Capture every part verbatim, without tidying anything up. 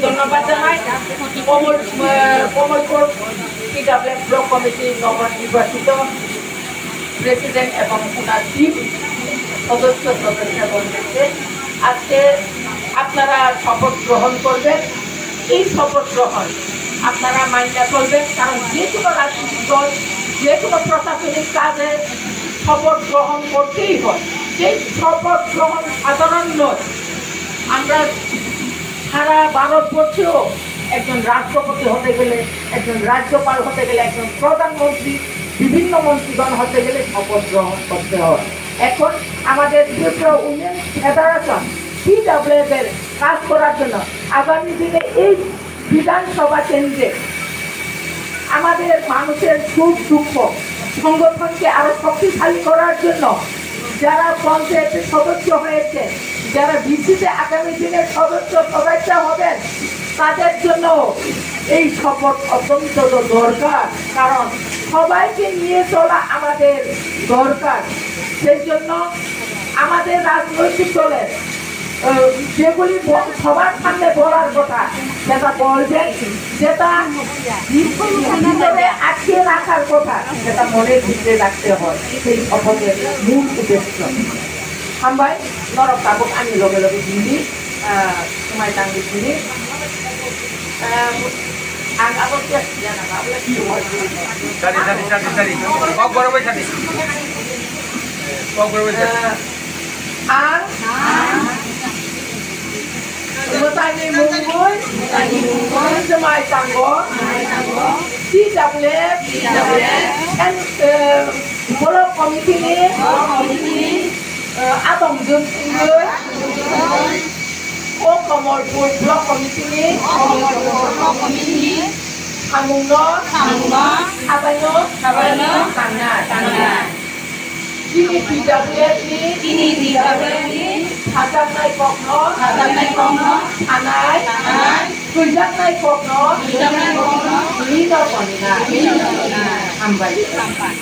ধন্যবাদ জানাই কমল, আহ, কমলপুর পিডাব্লিউএফ ব্লক কমিটির নবনির্বাচিত প্রেসিডেন্ট এবং ওনার টিম সদস্য সদস্যবৃন্দকে। আজকে আপনারা শপথ গ্রহণ করবেন। এই শপথ গ্রহণ আপনারা মাইনা চলবেন, কারণ যে কোনো রাজনৈতিক দল, যে কোনো প্রশাসনিক কাজে শপথ গ্রহণ করতেই হয়। সেই শপথ গ্রহণ সাধারণ নয়। আমরা সারা ভারতবর্ষেও একজন রাষ্ট্রপতি হতে গেলে, একজন রাজ্যপাল হতে গেলে, একজন প্রধানমন্ত্রী, বিভিন্ন মন্ত্রীগণ হতে গেলে শপথ গ্রহণ করতে হয়। এখন আমাদের ত্রিপুরা উইমেন ফেডারেশন, পিডাব্লিউএফ এর কাজ করার জন্য আগামী দিনে এই বিধানসভা কেন্দ্রে আমাদের মানুষের সুখ দুঃখ, সংগঠনকে আরো শক্তিশালী করার জন্য যারা পঞ্চায়েতের সদস্য হয়েছে, যারা ভিসিতে আগামী দিনের সদস্য সদস্যা হবেন, তাদের জন্য এই শপথ অত্যন্ত দরকার, কারণ সবাইকে নিয়ে চলা আমাদের দরকার। সেই জন্য আমাদের রাজনৈতিক দলের, আহ, যেগুলি ব-, সবার সামনে বলার কথা, সেটা বলবেন, যেটা ভিতরে আটকে রাখার কথা, সেটা মনের ভিতরে রাখতে হয়। সেই শপথের মূল উদ্দেশ্য। Hambai, norok tabuk ani loge loge himdi, ah, swmai tangdi himdi. Ah, ang abo test ya na, abo ya. Sari, sari, sari, sari. Kok borok bai sari. Kok borok bai sari. Ah, ang. Mwtaini mungwi, mwtaini mungwi, swmai tango, swmai tango, T W F, T W F, and, uh, Block Committee ni, Block Committee ni, uh, atong jwk wngwi, O Kamalpur Block Committee ni, Kamalpur Block Committee ni, samungno, samungno, sabaino, sabaino, tangnai, tangnai. Chini T W F ni, chini T W F ni, sajaknai kokno, sajaknai kokno, sanai, sanai, twijaknai kokno, twijaknai kokno, rino tonina, rino tonina. Hambai. Hambai.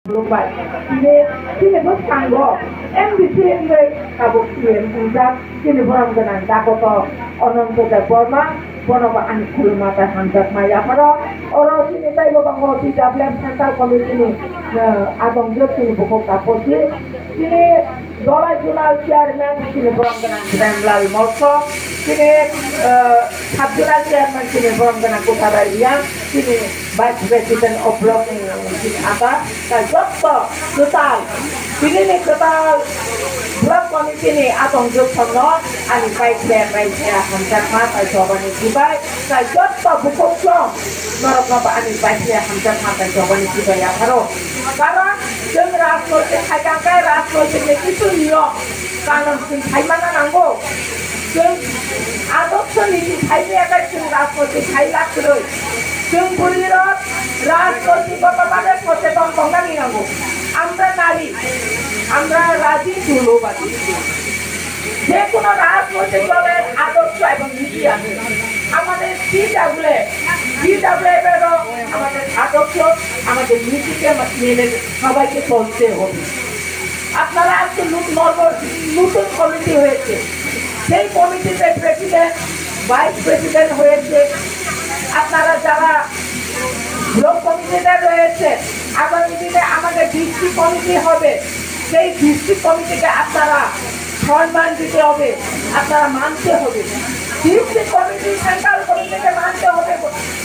Khulumbai. Chini, chini bwskango M D C wngwi tabuk C M wngjak, chini borom gwnang Dakoto Ananto Debbarma. Bono bo ani khuluma tei hamjakma yapharo. Oro chini teibo tongo T W F Central Committee ni, eh, adongjwk chini bukhuk Taposi. Chini Dolai Zonal Chairman chini borom gwnang Premlal Molso. Chini, eh, Sub Zonal Chairman chini borom gwnang Kutarai Riang. Chini Vice President of Block ni chini ata. Tai jotto kwtal, tini ni kwtal Block Committee ni adongjwk thangno ani pai khe, pai khe hamjakma tai jobani sibai, tai jotto bukhuk song norokno bo ani pai khe hamjakma tai jobani sibai yapharo. Karon chwng rajnoitik hai khe rajnoitik ni kisu niyom kanon chwng khaimana nango. Chwng adorsho niti khaimaya khe chwng rajnoitik khai lak kwrwi. Chwng bwrwirok রাজনৈতিকগতভাবে সচেতন tongnani nango. আমরা নারী, আমরা রাজি মৌলবাদী। যে কোনো রাজনৈতিক দলের আদর্শ এবং নীতি আছে। আমাদের T W F, T W F এরও আমাদের আদর্শ, আমাদের নীতিকে মেনে সবাইকে চলতে হবে। আপনারা আজকে নু-, নব-, নতুন কমিটি হয়েছে, সেই কমিটিতে প্রেসিডেন্ট, ভাইস প্রেসিডেন্ট হয়েছে। আপনারা যারা ব্লক কমিটিতে রয়েছে, আগামী দিনে আমাদের ডিস্ট্রিক্ট কমিটি হবে, সেই ডিস্ট্রিক্ট কমিটিকে আপনারা সম্মান দিতে হবে, আপনারা মানতে হবে। ডিস্ট্রিক্ট কমিটি, সেন্ট্রাল কমিটিকে মানতে হবে,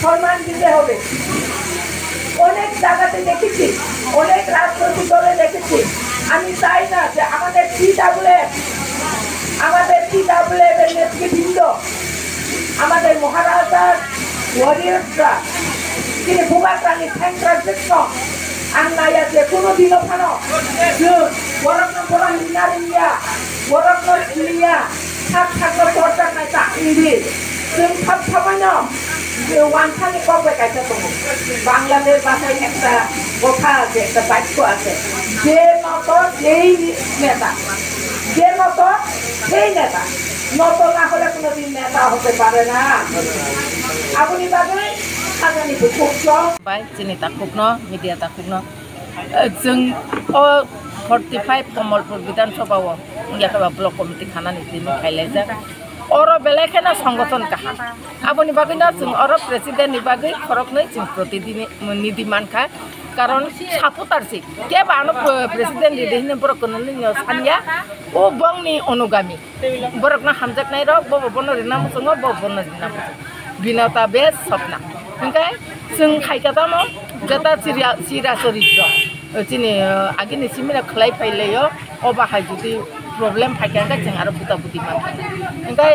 সম্মান দিতে হবে। অনেক জায়গাতে দেখেছি, অনেক রাজনৈতিক দলে দেখেছি। আমি চাই না যে আমাদের T W F, আমাদের T W F এর নেতৃবৃন্দ, আমাদের মহারাজার ওয়ারিয়র্সরা, তিনি ভোগাগ্রানি সেন্ট্রাল Krishna, ang naiya je kuno dino phano chwng borokno borom rina rwngya, borokno siniya, sak sakno torjak nai ta wngdi. Chwng sab sabaino je wansani kok bai kaisa tongo. Bangladesh bhasai ekta kotha ase, ekta bakyo ase, je noto sei neta, je noto sei neta, noto na hole kuno din neta hote pare na. Aboni bagwi sajani bukhuk chwng. Bai chini takhukno, media takhukno, eh, chwng o forty five Kamalpur Bidhan Sabha o wngya khe ba block committee khanani tini khailaijak. Oro belai kheno songothon kaham. Aboni bagwi no chwng oro president ni bagwi khoroknwi chwng protidini, nidi mankha. Karon supporter si. Kebo ano pre-, president ridi hinwi borok kunui no sanya. O bongni onugami. Borokno hamjaknai rok, bo bo bono rina muchungo, bo bono rina muchungo. Binota bes sopna. Hingke chwng khaika tamo jeta chira, chira choritro. Chini, eh, agini simino khlai phai laio, o bahai jodi problem phaikha hingke chwng aro buta buti mankha. Hingke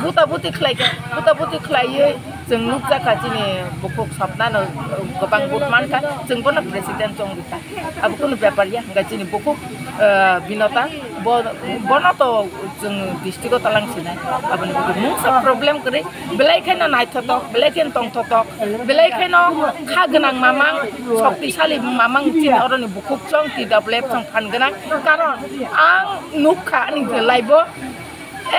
buta buti khlaikha, buta buti khlaiwi chwng nukjakha chini bukhuk sopnano, eh, kwbang vote mankha, chwng bono president chong rikha. Abo kunu bepar ya, hingke chini bukhuk, eh, Binota, bo, bono to chwng district o talang sinai. Aboni bagwi mungsa problem kwrwi, belai kheno naithotok, belai kheno tongthotok, belai kheno kha gwnang mamang, shoktisali mamang chini oroni bukhuk chong, T W F chong phan gwnang. Karon ang nukha ani live o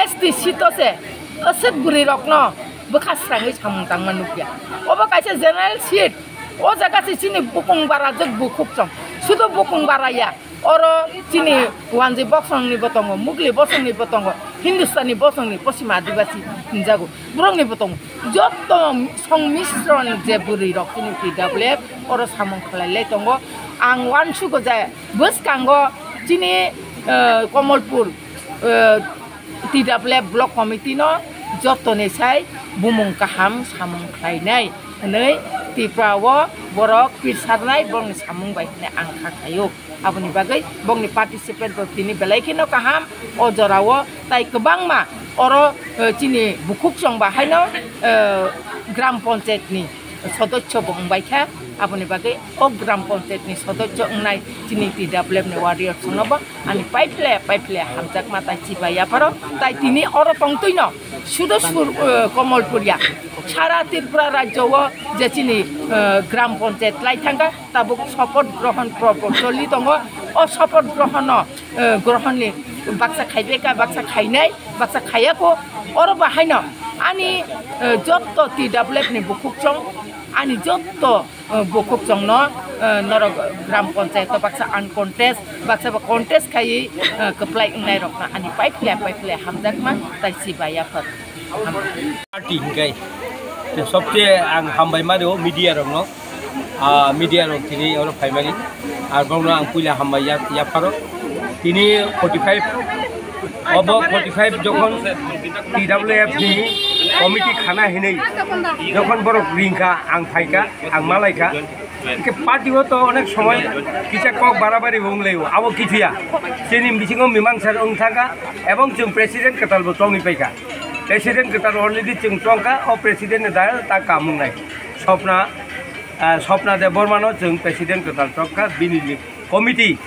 S T seat o se aswk bwrwi rokno bwkha srangwi samung tangma nukya. Obo kaisa general seat. O jaga se chini bukung bara jwk bukhuk chong. Sudu bukung bara ya. Oro chini wanjwi bosongni bo tongo, Mugli bosongni bo tongo, Hindustani bosongni, Poschima Adibasi hinjago. Borokni bo tongo. Jotto songmisron je bwrwi rok chini T W F oro samung khlai lai tongo. Ang uansugo je bwskango chini, eh, Komolpur, eh, T W F Block Committee no jottoni sai bumung kaham samung khlainai hwnwi Tripura o borok pirsarnai borokni samung bai hwnwi ang kha khaio. Aboni bagwi bongni participate bo tini belai kheno kaham o jorao, tai kwbangma oro, eh, chini bukhuk chong ba haino, eh, gram panchayat ni sodosyo bo wng bai kha, aboni bagwi o gram panchayat ni sodosyo wngnai chini T W F ni warriors no bo ani paiphle paiphle hamjakma tai chibai yapharo, tai tini oro tongtwi no sudo sur, eh, Komolpur ya, sara Tripura rajyo o je chini, eh, gram panchayat lai thangkha, tabuk shopot grohon porbo choli tongo. O shopot grohon no, eh, grohon ni baksa khaibai kha, baksa khainai, baksa khaiya kho. Oro bo haino ani, eh, jotto T W F ni bukhuk chong, ani jotto, eh, bukhuk chong no, eh, norok gram panchayat o baksa uncontest, baksa bo contest khaiwi, eh, kwplai wngnai rok no ani paiphle paiphle hamjakma tai chibai yaphar. Party hingkai. Te sobse ang hambai mari o media rok no. Ah, media rok tini oro phaimani. Ar bongno ang puila hambai ya, yapharo. Tini forty five, obo forty five jokhon T W F ni committee khana hinwi jokhon borok ringkha, ang phaikha, ang malaikha. Ke party o to onek somoy kisa kok barabari bo wnglaio, abo kithuya. Chini bisingo mimangsa wng thangkha, ebong chwng president kwtal bo chongwi paikha. President kwtal already chwng chongkha, o president ni dayal ta kamung nai. Sopna, ah, Sopna Debbarma no chwng president kwtal chongkha, bini committee,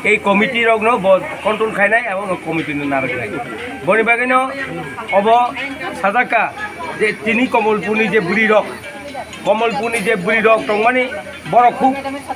ei committee rok no bo control khainai, abo no committee no narwknai. Boni bagwi no obo sajakha je tini Komolpur ni je bwrwi rok, Komolpur ni je bwrwi rok tongmani, borok khub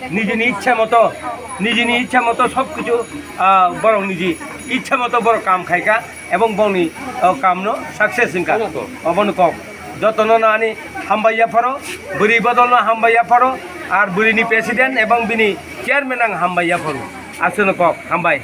nijini ichha moto, nijini ichha moto sob kichu, ah, borok niji ichha moto borok kam khaikha. Ebong bongni, o, kamno success wngkha. Obono kok. Obono kok. Jotono no ani hambai yapharo, bwrwi bodolno hambai yapharo, ar bwrwini president ebong bini chairman ang hambai yapharo. Aswkno kok, hambai.